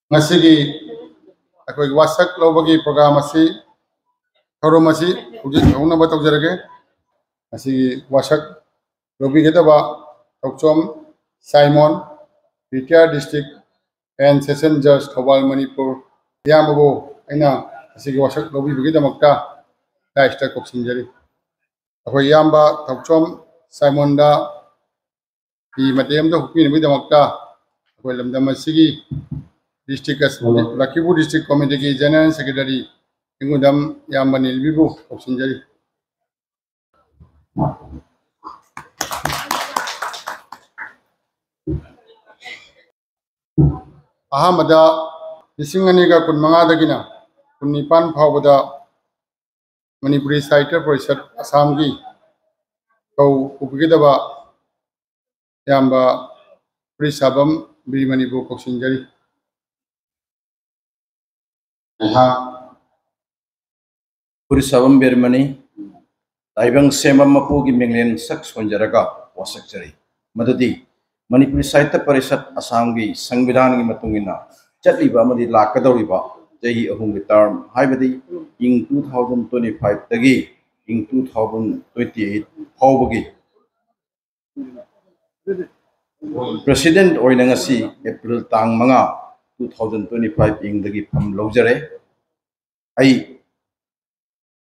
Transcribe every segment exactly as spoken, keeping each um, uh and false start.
ꯉꯁꯤꯒꯤ ꯑꯩꯈꯣꯏꯒꯤ ꯋꯥꯁꯛ ꯂꯧꯕꯒꯤ ꯄ꯭ꯔꯣꯒ꯭ꯔꯥꯝ ꯑꯁꯤ, ꯊꯧꯔꯝ ꯑꯁꯤ ꯍꯧꯖꯤꯛ ꯍꯧꯅꯕ ꯇꯧꯖꯔꯒꯦ꯫ ꯉꯁꯤꯒꯤ ꯋꯥꯁꯛ ꯂꯧꯕꯤꯒꯗꯕ Thouchom Simon, retired district and session ꯖꯖ, ꯊꯧꯕꯥꯜ, ꯃꯅꯤꯄꯨꯔ, ꯏꯌꯥꯝꯕꯕꯨ ꯑꯩꯅ ꯉꯁꯤꯒꯤ ꯋꯥꯁꯛ ꯂꯧꯕꯤꯕꯒꯤꯗꯃꯛꯇ ꯗꯥꯏꯁꯇ ꯀꯧꯁꯤꯟꯖꯔꯤ꯫ ꯑꯩꯈꯣꯏ ꯏꯌꯥꯝꯕ ꯊꯧꯆꯣꯝ ꯁꯥꯏꯃꯣꯟꯗ ꯐꯤ ꯃꯇꯦꯛ ꯑꯃꯗ ꯍꯨꯛꯄꯤꯅꯕꯒꯤꯗꯃꯛꯇ ꯑꯩꯈꯣꯏ ꯂꯝꯗꯝ ꯑꯁꯤꯒꯤ ꯗꯤꯁꯇ꯭ꯔꯤꯛ ꯑꯁꯤ, ꯂꯛꯈꯤꯄꯨꯔ ꯗꯤꯁꯇ꯭ꯔꯤꯛ ꯀꯣꯃꯤꯇꯤꯒꯤ ꯖꯦꯅꯔꯦꯜ ꯁꯦꯀ꯭ꯔꯦꯇꯔꯤ ꯏꯪꯒꯨꯗꯝ ꯏꯌꯥꯝꯕ ꯅꯤꯜꯕꯤꯕꯨ ꯀꯧꯁꯤꯟꯖꯔꯤ꯫ ꯑꯍꯥꯟꯕꯗ ꯂꯤꯁꯤꯡ ꯑꯅꯤꯒ ꯀꯨꯟꯃꯉꯥꯗꯒꯤꯅ ꯀꯨꯟꯅꯤꯄꯥꯟ ꯐꯥꯎꯕꯗ ꯃꯅꯤꯄꯨꯔꯤ ꯁꯥꯍꯤꯇ꯭ꯌ ꯄꯔꯤꯁꯠ ꯑꯁꯥꯝꯒꯤ ꯀꯧ ꯎꯕꯤꯒꯗꯕ ꯏꯌꯥꯝꯕ ꯐꯨꯔꯤꯠꯁꯥꯕꯝ ꯕꯤꯔꯃꯅꯤꯕꯨ ꯀꯧꯁꯤꯟꯖꯔꯤ꯫ ꯑꯩꯍꯥꯛ ꯐꯨꯔꯤꯠꯁꯥꯕꯝ ꯕꯤꯔꯃꯅꯤ, ꯇꯥꯏꯕꯪ ꯁꯦꯝꯕ ꯃꯄꯨꯒꯤ ꯃꯤꯡꯂꯦꯟ ꯁꯛ ꯁꯣꯟꯖꯔꯒ ꯋꯥꯁꯛꯆꯔꯤ꯫ ꯃꯗꯨꯗꯤ ꯃꯅꯤꯄꯨꯔꯤ ꯁꯥꯍꯤꯇ꯭ꯌ ꯄꯔꯤꯁꯠ ꯑꯁꯥꯝꯒꯤ ꯁꯪꯕꯤꯙꯥꯟꯒꯤ ꯃꯇꯨꯡ ꯏꯟꯅ ꯆꯠꯂꯤꯕ ꯑꯃꯗꯤ ꯂꯥꯛꯀꯗꯧꯔꯤꯕ ꯆꯍꯤ ꯑꯍꯨꯝꯒꯤ ꯇꯔꯝ, ꯍꯥꯏꯕꯗꯤ ꯏꯪ two thousand twenty five ꯇꯒꯤ ꯏꯪ two thousand twenty eight ꯐꯥꯎꯕꯒꯤ ꯄ꯭ꯔꯦꯁꯤꯗꯦꯟꯠ ꯑꯣꯏꯅ ꯉꯁꯤ ꯑꯦꯄ꯭ꯔꯤꯜ ꯇꯥꯡ ꯃꯉꯥ, two thousand twenty five ꯏꯪꯗꯒꯤ ꯐꯝ ꯂꯧꯖꯔꯦ꯫ ꯑꯩ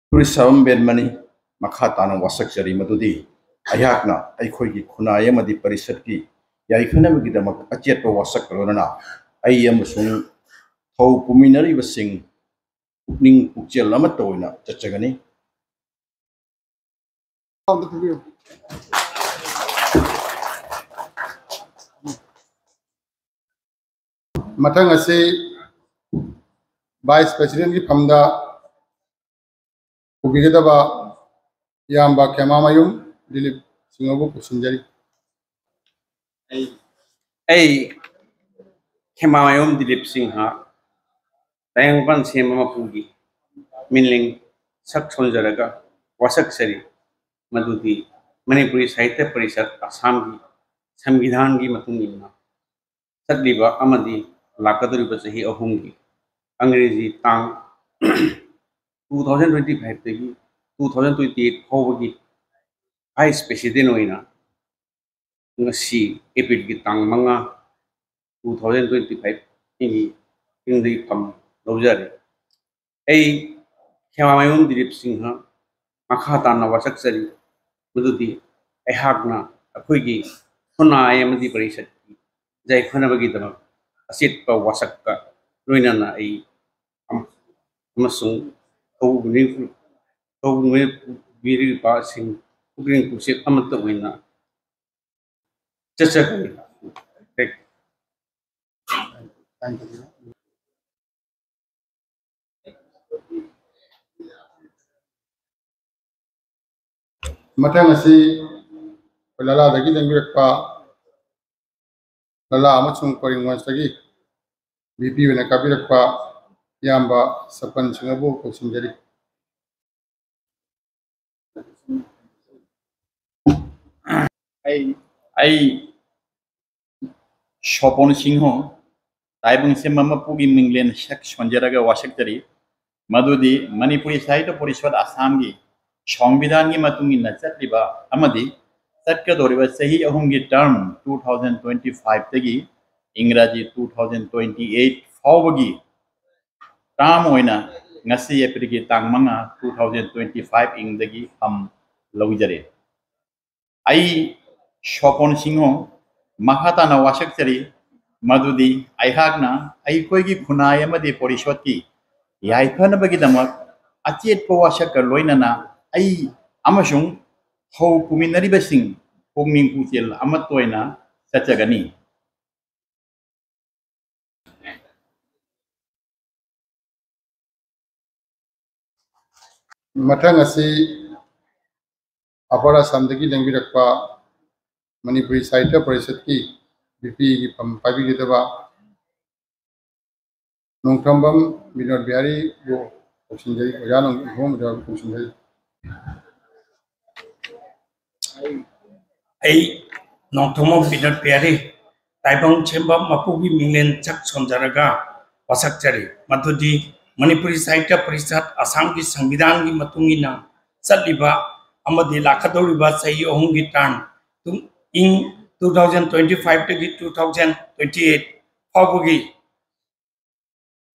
ꯐꯨꯔꯤꯠꯁꯥꯕꯝ ꯕꯤꯔꯃꯅꯤ ꯃꯈꯥ ꯇꯥꯅ ꯋꯥꯁꯛꯆꯔꯤ, ꯃꯗꯨꯗꯤ ꯑꯩꯍꯥꯛꯅ ꯑꯩꯈꯣꯏꯒꯤ ꯈꯨꯟꯅꯥꯏ ꯑꯃꯗꯤ ꯄꯔꯤꯁꯠꯀꯤ ꯌꯥꯏꯐꯅꯕꯒꯤꯗꯃꯛ ꯑꯆꯦꯠꯄ ꯋꯥꯁꯛꯀ ꯂꯣꯏꯅꯅ ꯑꯩ ꯑꯃꯁꯨꯡ ꯊꯧ ꯄꯨꯃꯤꯟꯅꯔꯤꯕꯁꯤꯡ ꯄꯨꯛꯅꯤꯡ ꯄꯨꯛꯆꯦꯜ ꯑꯃꯠꯇ ꯑꯣꯏꯅ ꯆꯠꯆꯒꯅꯤ꯫ ꯃꯊꯪ ꯑꯁꯤ ꯚꯥꯏꯁ ꯄ꯭ꯔꯦꯁꯤꯗꯦꯟꯠꯀꯤ ꯐꯝꯗ ꯄꯨꯕꯤꯒꯗꯕ ꯏꯌꯥꯝꯕ ꯈꯦꯃꯥꯃꯌꯨꯝ ꯗꯤꯂꯤꯞ ꯁꯤꯡꯍꯕꯨ ꯀꯧꯁꯤꯟꯖꯔꯤ꯫ ꯑꯩ, ꯑꯩ ꯈꯦꯃꯥꯃꯌꯨꯝ ꯗꯤꯂꯤꯞ ꯁꯤꯡꯍ, ꯇꯥꯏꯕꯪꯄꯥꯟ ꯁꯦꯝꯕ ꯃꯄꯨꯒꯤ ꯃꯤꯡꯂꯦꯟ ꯁꯛ ꯁꯣꯟꯖꯔꯒ ꯋꯥꯁꯛꯆꯔꯤ, ꯃꯗꯨꯗꯤ ꯃꯅꯤꯄꯨꯔꯤ ꯁꯥꯍꯤꯇ꯭ꯌ ꯄꯔꯤꯁꯠ ꯑꯁꯥꯝꯒꯤ ꯁꯪꯕꯤꯙꯥꯟꯒꯤ ꯃꯇꯨꯡ ꯏꯟꯅ ꯆꯠꯂꯤꯕ ꯑꯃꯗꯤ ꯂꯥꯛꯀꯗꯧꯔꯤꯕ ꯆꯍꯤ ꯑꯍꯨꯝꯒꯤ, ꯑꯪꯒ꯭ꯔꯦꯖꯤ ꯇꯥꯡ two thousand twenty five ꯇꯒꯤ two thousand twenty eight ꯐꯥꯎꯕꯒꯤ vice president ꯑꯣꯏꯅ ꯉꯁꯤ ꯑꯦꯄ꯭ꯔꯤꯜꯒꯤ ꯇꯥꯡ ꯃꯉꯥ, two thousand twenty five ꯏꯪ, ꯏꯪꯗ ꯏꯐꯝ ꯂꯧꯖꯔꯦ꯫ ꯑꯩ ꯈꯦꯃꯥꯃꯌꯨꯝ ꯗꯤꯂꯤꯞ ꯁꯤꯡꯍ ꯃꯈꯥ ꯇꯥꯅ ꯋꯥꯁꯛꯆꯔꯤ, ꯃꯗꯨꯗꯤ ꯑꯩꯍꯥꯛꯅ ꯑꯩꯈꯣꯏꯒꯤ ꯈꯨꯟꯅꯥꯏ ꯑꯃꯗꯤ ꯄꯔꯤꯁꯠꯀꯤ ꯌꯥꯏꯐꯅꯕꯒꯤꯗꯃꯛ ꯑꯆꯦꯠꯄ ꯋꯥꯁꯛꯀ ꯂꯣꯏꯅꯅ ꯑꯩ ꯑꯃ-, ꯑꯃꯁꯨꯡ ꯍꯧꯕꯤꯔꯤꯕꯁꯤꯡ ꯄꯨꯛꯅꯤꯡ ꯄꯨꯛꯆꯦꯜ ꯑꯃꯠꯇ ꯑꯣꯏꯅ ꯆꯠꯆꯒꯅꯤ꯫ ꯃꯊꯪ ꯑꯁꯤ ꯑꯩꯈꯣꯏ ꯂꯂꯥꯗꯒꯤ ꯂꯦꯡꯕꯤꯔꯛꯄ, ꯂꯂꯥ ꯑꯃꯁꯨꯡ ꯀꯔꯤꯝꯒꯟꯖꯇꯒꯤ ꯚꯤ ꯄꯤ ꯑꯣꯏꯅ ꯀꯥꯕꯤꯔꯛꯄ ꯏꯌꯥꯝꯕ ꯁꯄꯟ ꯁꯤꯡꯍꯕꯨ ꯀꯧꯁꯤꯟꯖꯔꯤ꯫ ꯑꯩ, ꯑꯩ ꯁꯣꯄꯣꯟ ꯁꯤꯡꯍ, ꯇꯥꯏꯕꯪꯁꯦꯝꯕ ꯃꯄꯨꯒꯤ ꯃꯤꯡꯂꯦꯟ ꯁꯛ ꯁꯣꯟꯖꯔꯒ ꯋꯥꯁꯛꯆꯔꯤ, ꯃꯗꯨꯗꯤ ꯃꯅꯤꯄꯨꯔꯤ ꯁꯥꯍꯤꯇ꯭ꯌ ꯄꯔꯤꯁꯠ ꯑꯁꯥꯝꯒꯤ ꯁꯪꯕꯤꯙꯥꯟꯒꯤ ꯃꯇꯨꯡ ꯏꯟꯅ ꯆꯠꯂꯤꯕ ꯑꯃꯗꯤ ꯆꯠꯀꯗꯧꯔꯤꯕ ꯆꯍꯤ ꯑꯍꯨꯝꯒꯤ term two thousand twenty five ꯇꯒꯤ ꯏꯪꯒ꯭ꯔꯥꯖꯤ two thousand twenty eight ꯐꯥꯎꯕꯒꯤ term ꯑꯣꯏꯅ ꯉꯁꯤ ꯑꯦꯄ꯭ꯔꯤꯜꯒꯤ ꯇꯥꯡ ꯃꯉꯥ, two thousand twenty five ꯏꯪꯗꯒꯤ ꯐꯝ ꯂꯧꯖꯔꯦ꯫ ꯑꯩ ꯁꯣꯄꯣꯟ ꯁꯤꯡꯍ ꯃꯈꯥ ꯇꯥꯅ ꯋꯥꯁꯛꯆꯔꯤ, ꯃꯗꯨꯗꯤ ꯑꯩꯍꯥꯛꯅ ꯑꯩꯈꯣꯏꯒꯤ ꯈꯨꯟꯅꯥꯏ ꯑꯃꯗꯤ ꯄꯔꯤꯁꯠꯀꯤ ꯌꯥꯏꯐꯅꯕꯒꯤꯗꯃꯛ ꯑꯆꯦꯠꯄ ꯋꯥꯁꯛꯀ ꯂꯣꯏꯅꯅ ꯑꯩ ꯑꯃꯁꯨꯡ ꯍꯧ ꯀꯨꯝꯃꯤꯟꯅꯔꯤꯕꯁꯤꯡ ꯄꯨꯛꯅꯤꯡ ꯄꯨꯛꯆꯦꯜ ꯑꯃꯠꯇ ꯑꯣꯏꯅ ꯆꯠꯆꯒꯅꯤ꯫ ꯃꯊꯪ ꯑꯁꯤ ꯑꯄꯔ ꯑꯁꯥꯝꯗꯒꯤ ꯂꯦꯡꯕꯤꯔꯛꯄ ꯃꯅꯤꯄꯨꯔꯤ ꯁꯥꯍꯤꯇ꯭ꯌ ꯄꯔꯤꯁꯠꯀꯤ ꯚꯤ ꯄꯤꯒꯤ ꯐꯝ ꯄꯥꯏꯕꯤꯒꯗꯕ ꯅꯣꯡꯊꯣꯝꯕꯝ ꯕꯤꯅꯣꯗ ꯕꯤꯍꯥꯔꯤꯕꯨ ꯀꯧꯁꯤꯟꯖꯔꯤ꯫ ꯑꯣꯖꯥ ꯅꯣꯡꯊꯣꯝꯕꯝ ꯕꯤꯅꯣꯗ ꯕꯤꯍꯥꯔꯤꯕꯨ ꯀꯧꯁꯤꯟꯖꯔꯤ꯫ ꯑꯩ ꯅꯣꯡꯊꯣꯝꯕꯝ ꯕꯤꯅꯣꯗ ꯕꯤꯍꯥꯔꯤ ꯇꯥꯏꯕꯪ ꯁꯦꯝꯕ ꯃꯄꯨꯒꯤ ꯃꯤꯡꯂꯦꯟ ꯁꯛ ꯁꯣꯟꯖꯔꯒ ꯋꯥꯁꯛꯆꯔꯤ꯫ ꯃꯗꯨꯗꯤ ꯃꯅꯤꯄꯨꯔꯤ ꯁꯥꯍꯤꯇ꯭ꯌ ꯄꯔꯤꯁꯠ ꯑꯁꯥꯝꯒꯤ ꯁꯪꯕꯤꯙꯥꯟꯒꯤ ꯃꯇꯨꯡ ꯏꯟꯅ ꯆꯠꯂꯤꯕ ꯑꯃꯗꯤ ꯂꯥꯛꯀꯗꯧꯔꯤꯕ ꯆꯍꯤ ꯑꯍꯨꯝꯒꯤ ꯇꯥꯡ ꯇꯨ-, ꯏꯪ two thousand twenty five ꯗꯒꯤ two thousand twenty eight ꯐꯥꯎꯕꯒꯤ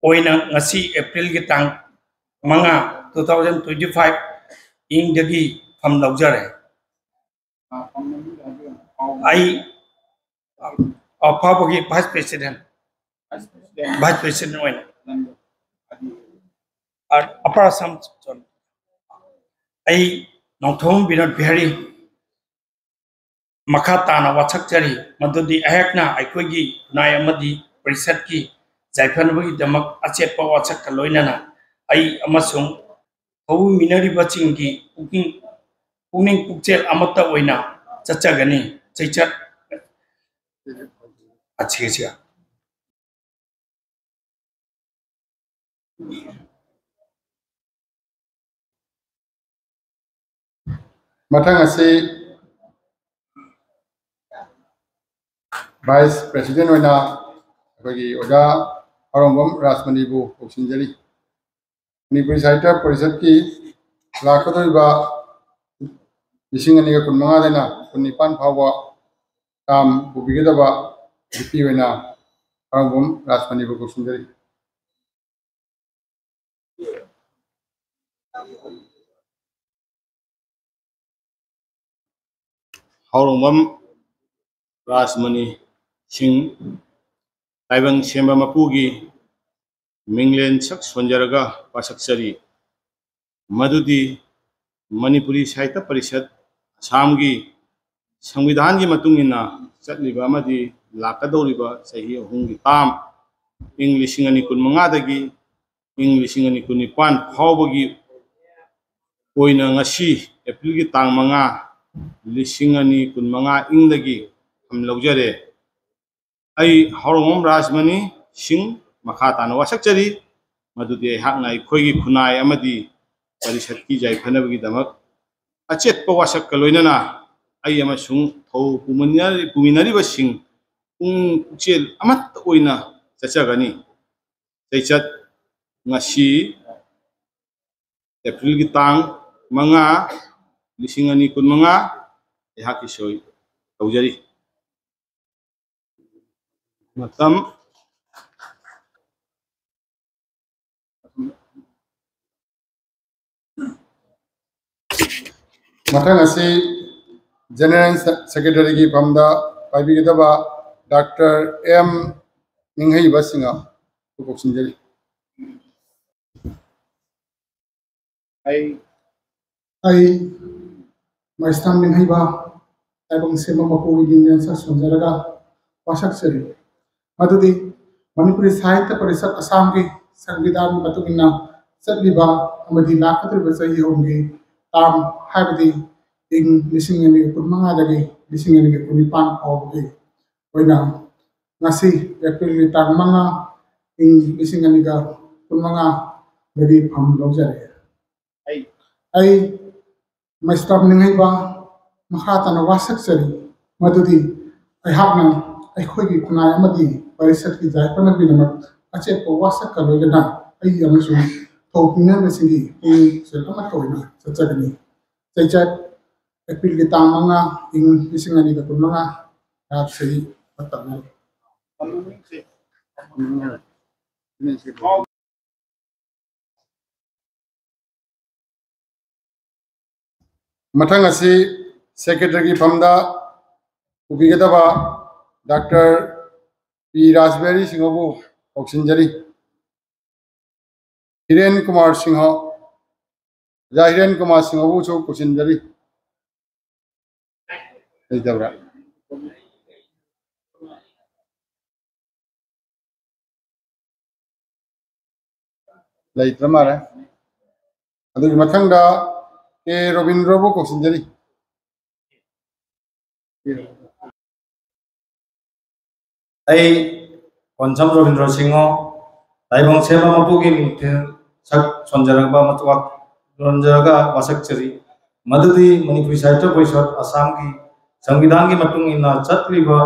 ꯑꯣꯏꯅ ꯉꯁꯤ ꯑꯦꯄ꯭ꯔꯤꯜꯒꯤ ꯇꯥꯡ ꯃꯉꯥ, two thousand twenty five ꯏꯪꯗꯒꯤ ꯐꯝ ꯂꯧꯖꯔꯦ꯫ ꯑꯩ ꯑꯐꯥꯎꯕꯒꯤ vice president, vice president ꯑꯣꯏꯅ ꯑꯄꯔ ꯑꯁꯥꯝ꯫ ꯑꯩ ꯅꯣꯡꯊꯣꯝ ꯕꯤꯅꯣꯗ ꯕꯤꯍꯥꯔꯤ ꯃꯈꯥ ꯇꯥꯅ ꯋꯥꯁꯛꯆꯔꯤ, ꯃꯗꯨꯗꯤ ꯑꯩꯍꯥꯛꯅ ꯑꯩꯈꯣꯏꯒꯤ ꯈꯨꯟꯅꯥꯏ ꯑꯃꯗꯤ ꯄꯔꯤꯁꯠꯀꯤ ꯌꯥꯏꯐꯅꯕꯒꯤꯗꯃꯛ ꯑꯆꯦꯠꯄ ꯋꯥꯁꯛꯀ ꯂꯣꯏꯅꯅ ꯑꯩ ꯑꯃꯁꯨꯡ ꯊꯧꯑꯣꯏꯃꯤꯟꯅꯔꯤꯕꯁꯤꯡꯒꯤ ꯄꯨꯛꯅꯤꯡ, ꯄꯨꯛꯅꯤꯡ ꯄꯨꯛꯆꯦꯜ ꯑꯃꯠꯇ ꯑꯣꯏꯅ ꯆꯠꯆꯒꯅꯤ꯫ ꯆꯩꯆꯠ ꯑꯁꯤꯒ ꯃꯊꯪ ꯑꯁꯤ vice president ꯑꯣꯏꯅ ꯑꯩꯈꯣꯏꯒꯤ ꯑꯣꯖꯥ ꯍꯥꯎꯔꯣꯡꯕꯝ ꯔꯥꯖꯃꯅꯤꯕꯨ ꯀꯧꯁꯤꯟꯖꯔꯤ꯫ ꯃꯅꯤꯄꯨꯔꯤ ꯁꯥꯍꯤꯇ꯭ꯌ ꯄꯔꯤꯁꯠꯀꯤ ꯂꯥꯛꯀꯗꯧꯔꯤꯕ ꯂꯤꯁꯤꯡ ꯑꯅꯤꯒ ꯀꯨꯟꯃꯉꯥꯗꯩꯅ ꯀꯨꯟꯅꯤꯄꯥꯟ ꯐꯥꯎꯕ ꯇꯥꯝ ꯄꯨꯕꯤꯒꯗꯕ ꯅꯨꯄꯤ ꯑꯣꯏꯅ ꯍꯥꯎꯔꯣꯡꯕꯝ ꯔꯥꯖꯃꯅꯤꯕꯨ ꯀꯧꯁꯤꯟꯖꯔꯤ꯫ ꯍꯥꯎꯔꯣꯡꯕꯝ ꯔꯥꯖꯃꯅꯤ ꯁꯤꯡ, ꯇꯥꯏꯕꯪ ꯁꯦꯝꯕ ꯃꯄꯨꯒꯤ ꯃꯤꯡꯂꯦꯟ ꯁꯛ ꯁꯣꯟꯖꯔꯒ ꯋꯥꯁꯛꯆꯔꯤ꯫ ꯃꯗꯨꯗꯤ ꯃꯅꯤꯄꯨꯔꯤ ꯁꯥꯍꯤꯇ꯭ꯌ ꯄꯔꯤꯁꯠ ꯑꯁꯥꯝꯒꯤ ꯁꯪꯕꯤꯙꯥꯟꯒꯤ ꯃꯇꯨꯡ ꯏꯟꯅ ꯆꯠꯂꯤꯕ ꯑꯃꯗꯤ ꯂꯥꯛꯀꯗꯧꯔꯤꯕ ꯆꯍꯤ ꯑꯍꯨꯝꯒꯤ ꯇꯥꯝ, ꯏꯪ ꯂꯤꯁꯤꯡ ꯑꯅꯤ ꯀꯨꯟꯃꯉꯥꯗꯒꯤ ꯏꯪ ꯂꯤꯁꯤꯡ ꯑꯅꯤ ꯀꯨꯟꯅꯤꯄꯥꯟ ꯐꯥꯎꯕꯒꯤ ꯑꯣꯏꯅ ꯉꯁꯤ ꯑꯦꯄ꯭ꯔꯤꯜꯒꯤ ꯇꯥꯡ ꯃꯉꯥ, ꯂꯤꯁꯤꯡ ꯑꯅꯤ ꯀꯨꯟꯃꯉꯥ ꯏꯪꯗꯒꯤ ꯐꯝ ꯂꯧꯖꯔꯦ꯫ ꯑꯩ ꯍꯥꯎꯔꯣꯡꯕꯝ ꯔꯥꯖꯃꯅꯤ ꯁꯤꯡ ꯃꯈꯥ ꯇꯥꯅ ꯋꯥꯁꯛꯆꯔꯤ, ꯃꯗꯨꯗꯤ ꯑꯩꯍꯥꯛꯅ ꯑꯩꯈꯣꯏꯒꯤ ꯈꯨꯟꯅꯥꯏ ꯑꯃꯗꯤ ꯄꯔꯤꯁꯠꯀꯤ ꯌꯥꯏꯐꯅꯕꯒꯤꯗꯃꯛ ꯑꯆꯦꯠꯄ ꯋꯥꯁꯛꯀ ꯂꯣꯏꯅꯅ ꯑꯩ ꯑꯃꯁꯨꯡ ꯊꯧ ꯄꯨꯃꯤꯟꯅꯔꯤ-, ꯄꯨꯃꯤꯟꯅꯔꯤꯕꯁꯤꯡ ꯄꯨꯛꯆꯦꯜ ꯑꯃꯠꯇ ꯑꯣꯏꯅ ꯆꯠꯆꯒꯅꯤ꯫ ꯆꯩꯆꯠ, ꯉꯁꯤ ꯑꯦꯄ꯭ꯔꯤꯜꯒꯤ ꯇꯥꯡ ꯃꯉꯥ, ꯂꯤꯁꯤꯡ ꯑꯅꯤ ꯀꯨꯟꯃꯉꯥ, ꯑꯩꯍꯥꯛꯀꯤ ꯁꯣꯏ ꯇꯧꯖꯔꯤ꯫ ꯃꯇꯝ꯫ ꯃꯊꯪ ꯑꯁꯤ General Secretaryꯒꯤ ꯐꯝꯗ ꯄꯥꯏꯕꯤꯒꯗꯕ ꯗꯥꯛꯇꯔ ꯑꯦꯝ ꯅꯤꯡꯍꯩꯕ ꯁꯤꯡꯍ ꯀꯧꯁꯤꯟꯖꯔꯤ꯫ ꯑꯩ ꯑꯩ ꯃꯩꯁꯅꯥꯝ ꯅꯤꯡꯍꯩꯕ ꯇꯥꯏꯕꯪ ꯁꯦꯝꯕ ꯃꯄꯨꯒꯤ ꯃꯤꯡꯅ ꯁꯛ ꯁꯣꯟꯖꯔꯒ ꯋꯥꯁꯛꯆꯔꯤ꯫ ꯃꯗꯨꯗꯤ ꯃꯅꯤꯄꯨꯔꯤ ꯁꯥꯍꯤꯇ꯭ꯌ ꯄꯔꯤꯁꯠ ꯑꯁꯥꯝꯒꯤ ꯁꯪꯕꯤꯙꯥꯟꯒꯤ ꯃꯇꯨꯡ ꯏꯟꯅ ꯆꯠꯂꯤꯕ ꯑꯃꯗꯤ ꯂꯥꯛꯀꯗꯧꯔꯤꯕ ꯆꯍꯤ ꯑꯍꯨꯝꯒꯤ term, ꯍꯥꯏꯕꯗꯤ ꯏꯪ ꯂꯤꯁꯤꯡ ꯑꯅꯤꯒ ꯀꯨꯟꯃꯉꯥꯗꯒꯤ ꯂꯤꯁꯤꯡ ꯑꯅꯤꯒ ꯀꯨꯟꯅꯤꯄꯥꯟ ꯐꯥꯎꯕꯒꯤ ꯑꯣꯏꯅ ꯉꯁꯤ ꯑꯦꯄ꯭ꯔꯤꯜꯒꯤ ꯇꯥꯡ ꯃꯉꯥ, ꯏꯪ ꯂꯤꯁꯤꯡ ꯑꯅꯤꯒ ꯀꯨꯟꯃꯉꯥꯗꯒꯤ ꯐꯝ ꯂꯧꯖꯔꯦ꯫ ꯑꯩ ꯑꯩ ꯃꯩꯁꯅꯥꯝ ꯅꯤꯡꯍꯩꯕ ꯃꯈꯥ ꯇꯥꯅ ꯋꯥꯁꯛꯆꯔꯤ, ꯃꯗꯨꯗꯤ ꯑꯩꯍꯥꯛꯅ ꯑꯩꯈꯣꯏꯒꯤ ꯈꯨꯟꯅꯥꯏ ꯑꯃꯗꯤ ꯄꯔꯤꯁꯠꯀꯤ ꯌꯥꯏꯐꯅꯕꯒꯤꯗꯃꯛ ꯑꯆꯦꯠꯄ ꯋꯥꯁꯛꯀ ꯂꯣꯏꯅꯅ ꯑꯩ ꯑꯃꯁꯨꯡ ꯊꯧ ꯄꯨꯝꯅꯃꯛꯁꯤꯡꯒꯤ ꯄꯨꯛꯅꯤꯡ ꯆꯦꯜ ꯑꯃꯠꯇ ꯑꯣꯏꯅ ꯆꯠꯆꯒꯅꯤ꯫ ꯆꯩꯆꯠ, ꯑꯦꯄ꯭ꯔꯤꯜꯒꯤ ꯇꯥꯡ ꯃꯉꯥ, ꯏꯪ ꯂꯤꯁꯤꯡ ꯑꯅꯤꯒ ꯀꯨꯟꯃꯉꯥ, ꯔꯥꯠ ꯁꯍꯤ ꯇꯛꯅꯔꯦ꯫ ꯃꯊꯪ ꯑꯁꯤ Secretaryꯒꯤ ꯐꯝꯗ ꯄꯨꯕꯤꯒꯗꯕ ꯗꯥꯛꯇꯔ ꯄꯤ ꯔꯥꯖꯕꯤꯍꯥꯔꯤ ꯁꯤꯡꯍꯕꯨ ꯀꯧꯁꯤꯟꯖꯔꯤ꯫ ꯍꯤꯔꯦꯟ ꯀꯨꯃꯥꯔ ꯁꯤꯡꯍ, ꯑꯣꯖꯥ ꯍꯤꯔꯦꯟ ꯀꯨꯃꯥꯔ ꯁꯤꯡꯍꯕꯨꯁꯨ ꯀꯧꯁꯤꯟꯖꯔꯤ꯫ ꯂꯩꯇꯕ꯭ꯔꯥ? ꯂꯩꯇ꯭ꯔ ꯃꯥꯜꯂꯦ꯫ ꯑꯗꯨꯒꯤ ꯃꯊꯪꯗ ꯀꯦ ꯔꯣꯕꯤꯟꯗ꯭ꯔꯣꯕꯨ ꯀꯧꯁꯤꯟꯖꯔꯤ꯫ ꯑꯩ ꯀꯣꯟꯁꯝ ꯔꯣꯕꯤꯟꯗ꯭ꯔꯣ ꯁꯤꯡꯍ, ꯇꯥꯏꯕꯪ ꯁꯦꯝꯕ ꯃꯄꯨꯒꯤ ꯃꯤꯡꯊꯦꯜ ꯁꯛ ꯁꯣꯟꯖꯔꯒ ꯃꯇꯨꯋꯥꯛ ꯁꯣꯟꯖꯔꯒ ꯋꯥꯁꯛꯆꯔꯤ꯫ ꯃꯗꯨꯗꯤ ꯃꯅꯤꯄꯨꯔꯤ ꯁꯥꯍꯤꯇ꯭ꯌ ꯄꯔꯤꯁꯠ ꯑꯁꯥꯝꯒꯤ ꯁꯪꯕꯤꯙꯥꯟꯒꯤ ꯃꯇꯨꯡ ꯏꯟꯅ ꯆꯠꯂꯤꯕ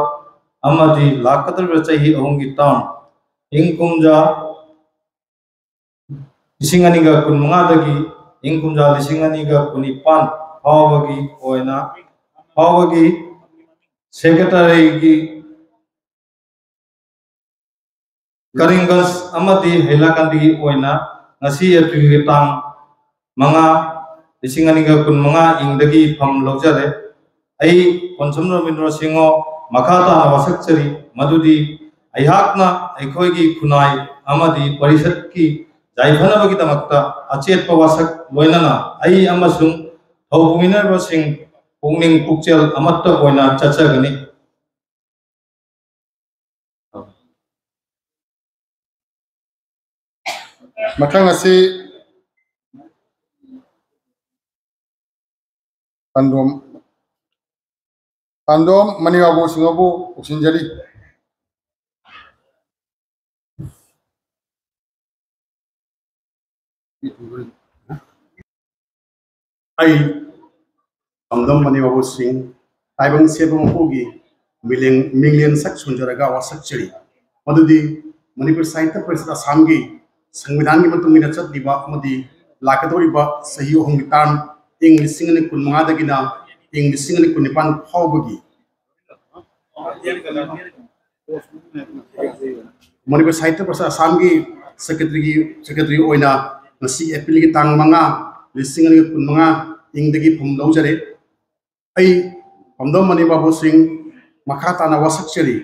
ꯑꯃꯗꯤ ꯂꯥꯛꯀꯗꯧꯔꯤꯕ ꯆꯍꯤ ꯑꯍꯨꯝꯒꯤ term, ꯏꯪ ꯀꯨꯝꯖꯥ ꯂꯤꯁꯤꯡ ꯑꯅꯤꯒ ꯀꯨꯟꯃꯉꯥꯗꯒꯤ ꯏꯪ ꯀꯨꯝꯖꯥ ꯂꯤꯁꯤꯡ ꯑꯅꯤꯒ ꯀꯨꯟꯅꯤꯄꯥꯟ ꯐꯥꯎꯕꯒꯤ ꯑꯣꯏꯅ, ꯐꯥꯎꯕꯒꯤ secretaryꯒꯤ ꯀꯔꯤꯝꯒꯟꯖ ꯑꯃꯗꯤ ꯍꯩꯂꯥꯀꯟꯗꯤꯒꯤ ꯑꯣꯏꯅ ꯉꯁꯤ Aprilꯒꯤ ꯇꯥꯡ ꯃꯉꯥ, ꯂꯤꯁꯤꯡ ꯑꯅꯤꯒ ꯀꯨꯟꯃꯉꯥ ꯏꯪꯗꯒꯤ ꯐꯝ ꯂꯧꯖꯔꯦ꯫ ꯑꯩ ꯄꯣꯟꯁꯝ ꯔꯕꯤꯟꯗ꯭ꯔꯣ ꯁꯤꯡꯍꯣ ꯃꯈꯥ ꯇꯥꯅ ꯋꯥꯁꯛꯆꯔꯤ, ꯃꯗꯨꯗꯤ ꯑꯩꯍꯥꯛꯅ ꯑꯩꯈꯣꯏꯒꯤ ꯈꯨꯟꯅꯥꯏ ꯑꯃꯗꯤ ꯄꯔꯤꯁꯠꯀꯤ ꯌꯥꯏꯐꯅꯕꯒꯤꯗꯃꯛꯇ ꯑꯆꯦꯠꯄ ꯋꯥꯁꯛ ꯂꯣꯏꯅꯅ ꯑꯩ ꯑꯃꯁꯨꯡ ꯊꯧꯄꯨꯃꯤꯟꯅꯔꯤꯕꯁꯤꯡ ꯄꯨꯛꯅꯤꯡ ꯄꯨꯛꯆꯦꯜ ꯑꯃꯠꯇ ꯑꯣꯏꯅ ꯆꯠꯆꯒꯅꯤ꯫ ꯃꯊꯪ ꯑꯁꯤ ꯄꯥꯟꯗꯣꯝ, ꯄꯥꯟꯗꯣꯝ ꯃꯅꯤꯕꯥꯕꯨ ꯁꯤꯡꯍꯕꯨ ꯀꯧꯁꯤꯟꯖꯔꯤ꯫ ꯑꯩ ꯄꯥꯟꯗꯣꯝ ꯃꯅꯤꯕꯥꯕꯨ ꯁꯤꯡ, ꯇꯥꯏꯕꯪ ꯁꯦꯝꯕ ꯃꯄꯨꯒꯤ ꯃꯤꯂꯦꯟ-, ꯃꯤꯡꯂꯦꯟ ꯁꯛ ꯁꯣꯟꯖꯔꯒ ꯋꯥꯁꯛꯆꯔꯤ꯫ ꯃꯗꯨꯗꯤ ꯃꯅꯤꯄꯨꯔ ꯁꯥꯍꯤꯇ꯭ꯌ ꯄꯔꯤꯁꯠ ꯑꯁꯥꯝꯒꯤ ꯁꯪꯕꯤꯙꯥꯟꯒꯤ ꯃꯇꯨꯡ ꯏꯟꯅ ꯆꯠꯂꯤꯕ ꯑꯃꯗꯤ ꯂꯥꯛꯀꯗꯧꯔꯤꯕ ꯆꯍꯤ ꯑꯍꯨꯝꯒꯤ term, ꯏꯪ ꯂꯤꯁꯤꯡ ꯑꯅꯤ ꯀꯨꯟꯃꯉꯥꯗꯒꯤꯅ ꯏꯪ ꯂꯤꯁꯤꯡ ꯑꯅꯤ ꯀꯨꯟꯅꯤꯄꯥꯟ ꯐꯥꯎꯕꯒꯤ ꯃꯅꯤꯄꯨꯔ ꯁꯥꯍꯤꯇ꯭ꯌ ꯄꯔꯤꯁꯠ ꯑꯁꯥꯝꯒꯤ secretaryꯒꯤ, secretary ꯑꯣꯏꯅ ꯉꯁꯤ Aprilꯒꯤ ꯇꯥꯡ ꯃꯉꯥ, ꯂꯤꯁꯤꯡ ꯑꯅꯤ ꯀꯨꯟꯃꯉꯥ ꯏꯪꯗꯒꯤ ꯐꯝ ꯂꯧꯖꯔꯦ꯫ ꯑꯩ ꯄꯥꯟꯗꯣꯝ ꯃꯅꯤꯕꯥꯕꯨ ꯁꯤꯡ ꯃꯈꯥ ꯇꯥꯅ ꯋꯥꯁꯛꯆꯔꯤ,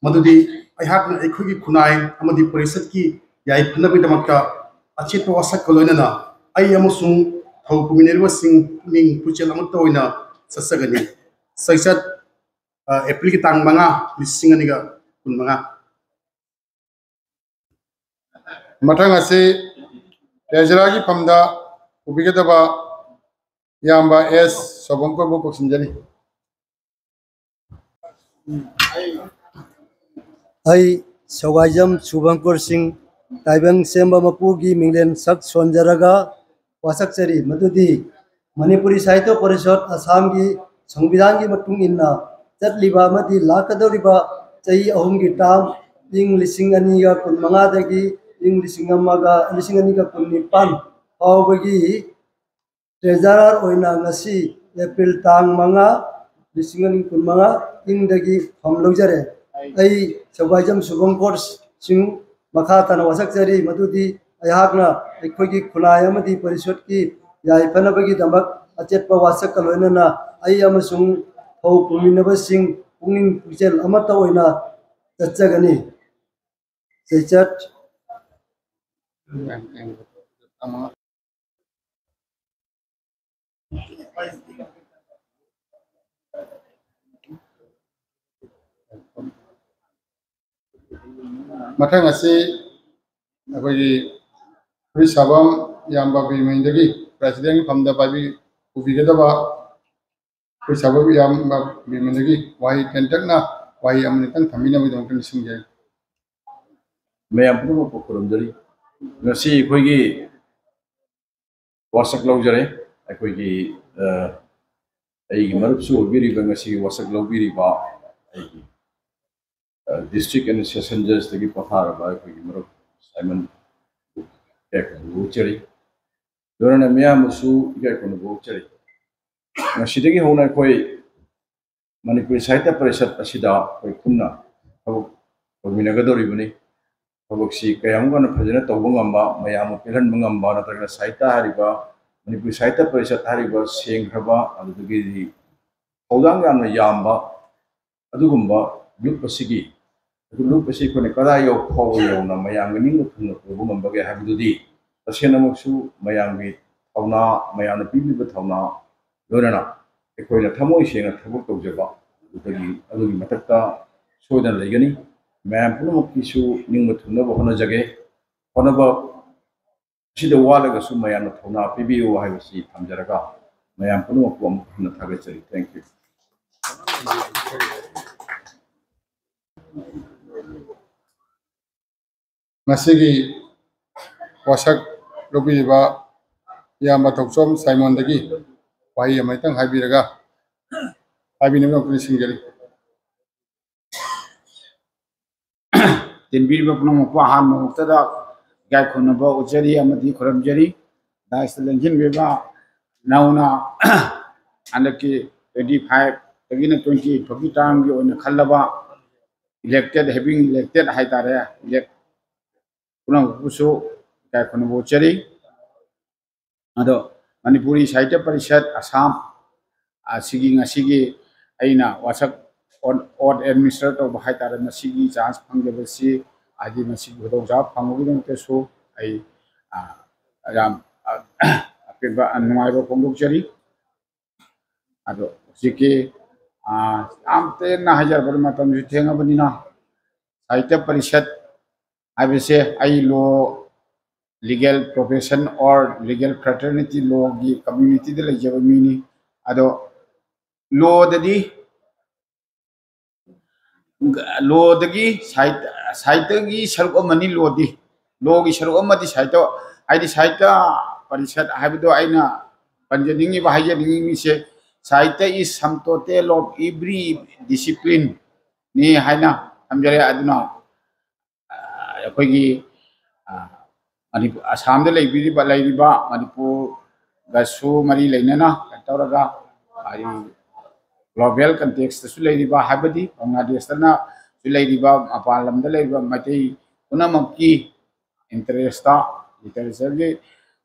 ꯃꯗꯨꯗꯤ ꯑꯩꯍꯥꯛꯅ ꯑꯩꯈꯣꯏꯒꯤ ꯈꯨꯟꯅꯥꯏ ꯑꯃꯗꯤ ꯄꯔꯤꯁꯠꯀꯤ ꯌꯥꯏꯐꯅꯕꯒꯤꯗꯃꯛꯇ ꯑꯆꯦꯠꯄ ꯋꯥꯁꯛꯀ ꯂꯣꯏꯅꯅ ꯑꯩ ꯑꯃꯁꯨꯡ ꯊꯧ ꯄꯨꯃꯤꯟꯅꯔꯤꯕꯁꯤꯡ ꯄꯨꯛꯅꯤꯡ ꯄꯨꯛꯆꯦꯜ ꯑꯃꯠꯇ ꯑꯣꯏꯅ ꯆꯠꯆꯒꯅꯤ꯫ ꯆꯩꯆꯠ, ꯑ, Aprilꯒꯤ ꯇꯥꯡ ꯃꯉꯥ, ꯂꯤꯁꯤꯡ ꯑꯅꯤꯒ ꯀꯨꯟꯃꯉꯥ꯫ ꯃꯊꯪ ꯑꯁꯤ ꯇꯦꯖꯔꯥꯒꯤ ꯐꯝꯗ ꯄꯨꯕꯤꯒꯗꯕ ꯏꯌꯥꯝꯕ ꯑꯦꯁ ꯁꯣꯕꯪꯀꯔꯕꯨ ꯀꯧꯁꯤꯟꯖꯔꯤ꯫ ꯑꯩ ꯁꯧꯒꯥꯏꯖꯝ ꯁꯨꯕꯪꯀꯔ ꯁꯤꯡ, ꯇꯥꯏꯕꯪ ꯁꯦꯝꯕ ꯃꯄꯨꯒꯤ ꯃꯤꯡꯂꯦꯟ ꯁꯛ ꯁꯣꯟꯖꯔꯒ ꯋꯥꯁꯛꯆꯔꯤ, ꯃꯗꯨꯗꯤ ꯃꯅꯤꯄꯨꯔꯤ ꯁꯥꯍꯤꯇ꯭ꯌ ꯄꯔꯤꯁꯠ ꯑꯁꯥꯝꯒꯤ ꯁꯪꯕꯤꯙꯥꯟꯒꯤ ꯃꯇꯨꯡ ꯏꯟꯅ ꯆꯠꯂꯤꯕ ꯑꯃꯗꯤ ꯂꯥꯛꯀꯗꯧꯔꯤꯕ ꯆꯍꯤ ꯑꯍꯨꯝꯒꯤ ꯇꯥꯝ, ꯏꯪ ꯂꯤꯁꯤꯡ ꯑꯅꯤꯒ ꯀꯨꯟꯃꯉꯥꯗꯒꯤ ꯏꯪ ꯂꯤꯁꯤꯡ ꯑꯃꯒ, ꯂꯤꯁꯤꯡ ꯑꯅꯤꯒ ꯀꯨꯟꯅꯤꯄꯥꯟ ꯐꯥꯎꯕꯒꯤ ꯇ꯭ꯔꯦꯖꯔꯔ ꯑꯣꯏꯅ ꯉꯁꯤ ꯑꯦꯄ꯭ꯔꯤꯜ ꯇꯥꯡ ꯃꯉꯥ, ꯂꯤꯁꯤꯡ ꯑꯅꯤ ꯀꯨꯟꯃꯉꯥ ꯏꯪꯗꯒꯤ ꯐꯝ ꯂꯧꯖꯔꯦ꯫ ꯑꯩ ꯁꯒ꯭ꯋꯥꯏꯖꯝ ꯁꯨꯕꯝ ꯀꯣꯔꯁ ꯁꯤꯡ ꯃꯈꯥ ꯇꯥꯅ ꯋꯥꯁꯛꯆꯔꯤ, ꯃꯗꯨꯗꯤ ꯑꯩꯍꯥꯛꯅ ꯑꯩꯈꯣꯏꯒꯤ ꯈꯨꯟꯅꯥꯏ ꯑꯃꯗꯤ ꯄꯔꯤꯁꯠꯀꯤ ꯌꯥꯏꯐꯅꯕꯒꯤꯗꯃꯛ ꯑꯆꯦꯠꯄ ꯋꯥꯁꯛꯀ ꯂꯣꯏꯅꯅ ꯑꯩ ꯑꯃꯁꯨꯡ ꯊꯧ ꯄꯨꯃꯤꯟꯅꯕꯁꯤꯡ ꯄꯨꯛꯅꯤꯡ ꯄꯨꯛꯆꯦꯜ ꯑꯃꯠꯇ ꯑꯣꯏꯅ ꯆꯠꯆꯒꯅꯤ꯫ ꯆꯩꯆꯠ꯫ ꯃꯊꯪ ꯑꯁꯤ ꯑꯩꯈꯣꯏꯒꯤ ꯐꯨꯔꯤꯠ ꯁꯥꯕꯝ ꯏꯌꯥꯝꯕ ꯕꯤꯔꯃꯅꯤꯗꯒꯤ ꯄ꯭ꯔꯦꯁꯤꯗꯦꯟꯒꯤ ꯐꯝꯗ ꯄꯥꯏꯕꯤ-, ꯄꯨꯕꯤꯒꯗꯕ ꯐꯨꯔꯤꯠ ꯁꯥꯕꯝ ꯏꯌꯥꯝꯕ ꯕꯤꯔꯃꯅꯤꯗꯒꯤ ꯋꯥꯍꯩ ꯇꯦꯟꯇꯛꯅ ꯋꯥꯍꯩ ꯑꯃꯅꯤꯇꯪ ꯊꯝꯕꯤꯅꯕꯒꯤꯗꯃꯛꯇ ꯅꯤꯡꯁꯤꯡꯖꯔꯤ꯫ ꯃꯌꯥꯝ ꯄꯨꯝꯅꯃꯛꯄꯨ ꯈꯨꯔꯨꯝꯖꯔꯤ꯫ ꯉꯁꯤ ꯑꯩꯈꯣꯏꯒꯤ ꯋꯥꯁꯛ ꯂꯧꯖꯔꯦ꯫ ꯑꯩꯈꯣꯏꯒꯤ, ꯑ, ꯑꯩꯒꯤ ꯃꯔꯨꯞꯁꯨ ꯑꯣꯏꯕꯤꯔꯤꯕ, ꯉꯁꯤꯒꯤ ꯋꯥꯁꯛ ꯂꯧꯕꯤꯔꯤꯕ ꯑꯩꯒꯤ, ꯑ, district and session judgeꯇꯒꯤ ꯄꯣꯊꯥꯔꯕ ꯑꯩꯈꯣꯏꯒꯤ ꯃꯔꯨꯞ ꯁꯥꯏꯃꯟ ꯏꯀꯥꯏ ꯈꯨꯝꯅꯕ ꯎꯠꯆꯔꯤ꯫ ꯂꯣꯏꯅꯅ ꯃꯤꯌꯥꯝꯕꯨꯁꯨ ꯏꯀꯥꯏ ꯈꯨꯝꯅꯕ ꯎꯠꯆꯔꯤ꯫ ꯉꯁꯤꯗꯒꯤ ꯍꯧꯅ ꯑꯩꯈꯣꯏ ꯃꯅꯤꯄꯨꯔꯤ ꯁꯥꯍꯤꯇ꯭ꯌ ꯄꯔꯤꯁꯠ ꯑꯁꯤꯗ ꯑꯩꯈꯣꯏ ꯄꯨꯟꯅ ꯊꯕꯛ ꯇꯧꯃꯤꯟꯅꯒꯗꯧꯔꯤꯕꯅꯤ꯫ ꯊꯕꯛꯁꯤ ꯀꯌꯥꯃꯨꯛ ꯌꯥꯝꯅ ꯐꯖꯅ ꯇꯧꯕ ꯉꯝꯕ, ꯃꯌꯥꯝꯅ ꯄꯦꯜꯍꯟꯕ ꯉꯝꯕ, ꯅꯠꯇ꯭ꯔꯒꯅ ꯁꯥꯍꯤꯇ꯭ꯌ ꯍꯥꯏꯔꯤꯕ, ꯃꯅꯤꯄꯨꯔꯤ ꯁꯥꯍꯤꯇ꯭ꯌ ꯄꯔꯤꯁꯠ ꯍꯥꯏꯔꯤꯕ ꯁꯦꯡꯈ꯭ꯔꯕ, ꯑꯗꯨꯗꯒꯤꯗꯤ ꯊꯧꯗꯥꯡ ꯌꯥꯝꯅ ꯌꯥꯝꯕ ꯑꯗꯨꯒꯨꯝꯕ ꯂꯨꯞ ꯑꯁꯤꯒꯤ, ꯑꯗꯨ ꯂꯨꯞ ꯑꯁꯤ ꯑꯩꯈꯣꯏꯅ ꯀꯗꯥꯏ ꯌꯧ-, ꯐꯥꯎꯕ ꯌꯧꯅ ꯃꯌꯥꯝꯒꯤ ꯅꯤꯡꯕ ꯊꯨꯡꯅ ꯄꯨꯕ ꯉꯝꯕꯒꯦ ꯍꯥꯏꯕꯗꯨꯗꯤ ꯇꯁꯦꯡꯅꯃꯛꯁꯨ ꯃꯌꯥꯝꯒꯤ ꯊꯧꯅꯥ, ꯃꯌꯥꯝꯅ ꯄꯤꯕꯤꯕ ꯊꯧꯅꯥ, ꯂꯣꯏꯅꯅ ꯑꯩꯈꯣꯏꯅ ꯊꯃꯣꯏ ꯁꯦꯡꯅ ꯊꯕꯛ ꯇꯧꯖꯕ ꯑꯗꯨꯗꯒꯤ, ꯑꯗꯨꯒꯤ ꯃꯊꯛꯇ ꯁꯣꯏꯗꯅ ꯂꯩꯒꯅꯤ꯫ ꯃꯌꯥꯝ ꯄꯨꯝꯅꯃꯛꯀꯤꯁꯨ ꯅꯤꯡꯕ ꯊꯨꯡꯅꯕ ꯍꯣꯠꯅꯖꯒꯦ꯫ ꯍꯣꯠꯅꯕ ꯑꯁꯤꯗ ꯋꯥꯠꯂꯒꯁꯨ ꯃꯌꯥꯝꯅ ꯊꯧꯅꯥ ꯄꯤꯕꯤꯌꯨ ꯍꯥꯏꯕꯁꯤ ꯊꯝꯖꯔꯒ, ꯃꯌꯥꯝ ꯄꯨꯝꯅꯃꯛꯄꯨ ꯑꯃꯨꯛ ꯍꯟꯅ ꯊꯥꯒꯠꯆꯔꯤ꯫ Thank you꯫ ꯉꯁꯤꯒꯤ ꯋꯥꯁꯛ ꯂꯧꯕꯤꯔꯤꯕ ꯏꯌꯥꯝꯕ ꯊꯧꯆꯣꯝ ꯁꯥꯏꯃꯣꯟꯗꯒꯤ ꯋꯥꯍꯩ ꯑꯃꯇꯪ ꯍꯥꯏꯕꯤꯔꯒ, ꯍꯥꯏꯕꯤꯅꯕ ꯅꯤꯡꯁꯤꯡꯖꯔꯤ꯫ ꯆꯦꯟꯕꯤꯔꯤꯕ ꯄꯨꯝꯅꯃꯛꯄꯨ ꯑꯍꯥꯟꯕ ꯃꯛꯇꯗ ꯏꯀꯥꯏ ꯈꯨꯝꯅꯕ ꯎꯠꯆꯔꯤ ꯑꯃꯗꯤ ꯈꯨꯔꯨꯝꯖꯔꯤ꯫ Dais ꯇ ꯂꯦꯡꯁꯤꯟꯕꯤꯕ ꯅꯧꯅ ꯍꯟꯗꯛꯀꯤ twenty five ꯇꯒꯤꯅ twenty eight ꯐꯥꯎꯒꯤ term ꯒꯤ ꯑꯣꯏꯅ ꯈꯜꯂꯕ elected, having elected ꯍꯥꯏꯇꯥꯔꯦ, elect ꯄꯨꯝꯅꯃꯛꯄꯨꯁꯨ ꯏꯀꯥꯏ ꯈꯨꯝꯅꯕ ꯎꯠꯆꯔꯤ꯫ ꯑꯗꯣ ꯃꯅꯤꯄꯨꯔꯤ ꯁꯥꯍꯤꯇ꯭ꯌ ꯄꯔꯤꯁꯠ ꯑꯁꯥꯝ ꯑꯁꯤꯒꯤ ꯉꯁꯤꯒꯤ ꯑꯩꯅ ꯋꯥꯁꯛ ꯑꯣꯠ ꯑꯦꯗꯃꯤꯅꯤꯁꯇ꯭ꯔꯦꯇꯔ ꯇꯧꯕ ꯍꯥꯏꯇꯥꯔꯦ, ꯃꯁꯤꯒꯤ ꯆꯥꯟꯁ ꯐꯪꯖꯕꯁꯤ, ꯍꯥꯏꯗꯤ ꯃꯁꯤꯒꯤ ꯈꯨꯗꯣꯡꯆꯥꯕ ꯐꯪꯕꯒꯤꯗꯃꯛꯇꯁꯨ ꯑꯩ, ꯑ, ꯌꯥꯝ, ꯑ, ꯑꯄꯦꯟꯕ, ꯑ, ꯅꯨꯡꯉꯥꯏꯕ ꯐꯣꯡꯗꯣꯛꯆꯔꯤ꯫ ꯑꯗꯣ ꯍꯧꯖꯤꯛꯀꯤ, ꯑ, ꯌꯥꯝ ꯇꯦꯟꯅ ꯍꯥꯏꯖꯔꯕꯗ ꯃꯇꯝꯁꯨ ꯊꯦꯡꯉꯕꯅꯤꯅ, ꯁꯥꯍꯤꯇ꯭ꯌ ꯄꯔꯤꯁꯠ ꯍꯥꯏꯕꯁꯦ ꯑꯩ law, legal profession or legal fraternity, law ꯒꯤ community ꯗ ꯂꯩꯖꯕ ꯃꯤꯅꯤ꯫ ꯑꯗꯣ law ꯗꯗꯤ, law ꯗꯒꯤ ꯁꯥꯍꯤꯇ꯭ꯌ, ꯁꯥꯍꯤꯇ꯭ꯌꯒꯤ ꯁꯔꯨꯛ ꯑꯃꯅꯤ law ꯗꯤ꯫ Law ꯒꯤ ꯁꯔꯨꯛ ꯑꯃꯗꯤ ꯁꯥꯍꯤꯇ꯭ꯌ, ꯍꯥꯏꯗꯤ ꯁꯥꯍꯤꯇ꯭ꯌ ꯄꯔꯤꯁꯠ ꯍꯥꯏꯕꯗꯣ ꯑꯩꯅ ꯄꯟꯖꯅꯤꯡꯉꯤꯕ, ꯍꯥꯏꯖꯅꯤꯡꯉꯤꯕꯁꯦ, ꯁꯥꯍꯤꯇ꯭ꯌ is sum total of every discipline ꯅꯤ ꯍꯥꯏꯅ ꯊꯝꯖꯔꯦ꯫ ꯑꯗꯨꯅ ꯑ, ꯑꯩꯈꯣꯏꯒꯤ, ꯑ, ꯃꯅꯤꯄꯨꯔ, ꯑꯁꯥꯝꯗ ꯂꯩꯕꯤꯔꯤꯕ, ꯂꯩꯔꯤꯕ ꯃꯅꯤꯄꯨꯔꯒꯁꯨ ꯃꯔꯤ ꯂꯩꯅꯅ ꯀꯩꯅꯣ ꯇꯧꯔꯒ, ꯍꯥꯏꯗꯤ global context ꯇꯁꯨ ꯂꯩꯔꯤꯕ, ꯍꯥꯏꯕꯗꯤ ꯕꯪꯒ꯭ꯂꯥꯗꯦꯁꯇꯅꯁꯨ ꯂꯩꯔꯤꯕ, ꯃꯄꯥꯟ ꯂꯝꯗ ꯂꯩꯔꯤꯕ ꯃꯩꯇꯩ ꯄꯨꯝꯅꯃꯛꯀꯤ interest ꯇ, literature ꯒꯤ,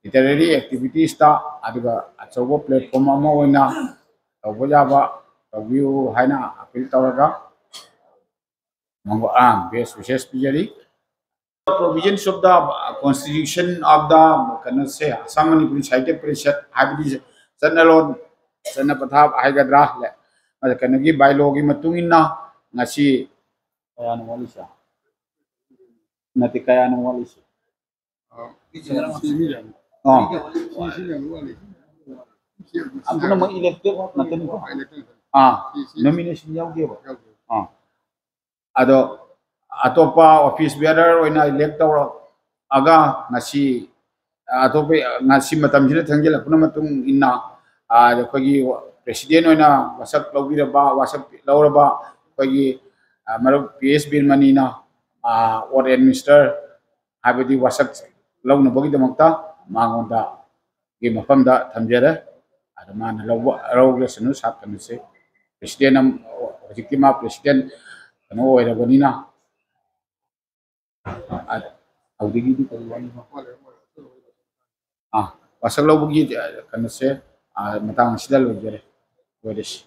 literary activities ꯇ, ꯑꯗꯨꯒ ꯑꯆꯧꯕ platform ꯑꯃ ꯑꯣꯏꯅ ꯇꯧꯕ ꯌꯥꯕ ꯇꯧꯕꯤꯌꯨ ꯍꯥꯏꯅ appeal ꯇꯧꯔꯒ ꯃꯉꯣ-, ꯑꯥ, best wishes ꯄꯤꯖꯔꯤ꯫ Provisions of the constitution of the ꯀꯩꯅꯣꯁꯦ, ꯑꯁꯥꯝ ꯃꯅꯤꯄꯨꯔꯤ ꯁꯥꯍꯤꯇ꯭ꯌ ꯄꯔꯤꯁꯠ ꯍꯥꯏꯕꯗꯤ ꯆꯠꯅꯂꯣꯟ, ꯆꯠꯅ ꯄꯊꯥꯞ ꯍꯥꯏꯒꯗ꯭ꯔꯥ, ꯑꯗ ꯀꯩꯅꯣꯒꯤ bylaw ꯒꯤ ꯃꯇꯨꯡ ꯏꯟꯅ ꯉꯁꯤ ꯀꯌꯥꯅꯣ ꯋꯥꯠꯂꯤꯁꯦ? ꯅꯠꯇꯦ, ꯀꯌꯥꯅꯣ ꯋꯥꯠꯂꯤꯁꯦ? ꯑꯥ, ꯑꯥ, ꯄꯨꯝꯅꯃꯛ elected ꯉꯥꯛꯇꯅꯤꯀꯣ? ꯑꯥ, nomination ꯌꯥꯎꯗꯦꯕ? ꯑꯥ꯫ ꯑꯗꯣ ꯑꯇꯣꯞꯄ office bearer ꯑꯣꯏꯅ elect ꯇꯧꯔꯛꯑꯒ ꯉꯁꯤ, ꯑꯇꯣꯞꯄ, ꯉꯁꯤ ꯃꯇꯝꯁꯤꯅ ꯊꯦꯡꯖꯤꯜꯂꯛꯄꯅ ꯃꯇꯨꯡ ꯏꯟꯅ, ꯑ, ꯑꯩꯈꯣꯏꯒꯤ president ꯑꯣꯏꯅ ꯋꯥꯁꯛ ꯂꯧꯕꯤꯔꯕ, ꯋꯥꯁꯛ ꯂꯧꯔꯕ ꯑꯩꯈꯣꯏꯒꯤ, ꯑ, ꯃꯔꯨꯞ P S ꯕꯤꯔꯃꯅꯤꯅ oat and mister, ꯍꯥꯏꯕꯗꯤ ꯋꯥꯁꯛ ꯂꯧꯅꯕꯒꯤꯗꯃꯛꯇ ꯃꯉꯣꯟꯗ ꯒꯤ ꯃꯐꯝꯗ ꯊꯝꯖꯔꯦ꯫ ꯑꯗ ꯃꯥꯅ ꯂꯧꯕ ꯂꯧꯔꯁꯅꯨ, ꯁꯥ ꯀꯩꯅꯣꯁꯦ꯫ ꯄ꯭ꯔꯦꯁꯤꯗꯦꯟ ꯑꯃ, ꯍꯧꯖꯤꯛꯇꯤ ꯃꯥ ꯄ꯭ꯔꯦꯁꯤꯗꯦꯟ ꯀꯩꯅꯣ ꯑꯣꯏꯔꯕꯅꯤꯅ꯫ ꯑ, ꯍꯧꯖꯤꯛꯀꯤꯗꯤ ꯀꯔꯤ ꯋꯥꯔꯤꯅꯣ? ꯑꯥ, ꯋꯥꯁꯛ ꯂꯧꯕꯒꯤ, ꯑ, ꯀꯩꯅꯣꯁꯦ, ꯑ, ꯃꯇꯥꯡ ꯑꯁꯤꯗ ꯂꯣꯏꯖꯔꯦ꯫ ꯂꯣꯏꯔꯁꯤ꯫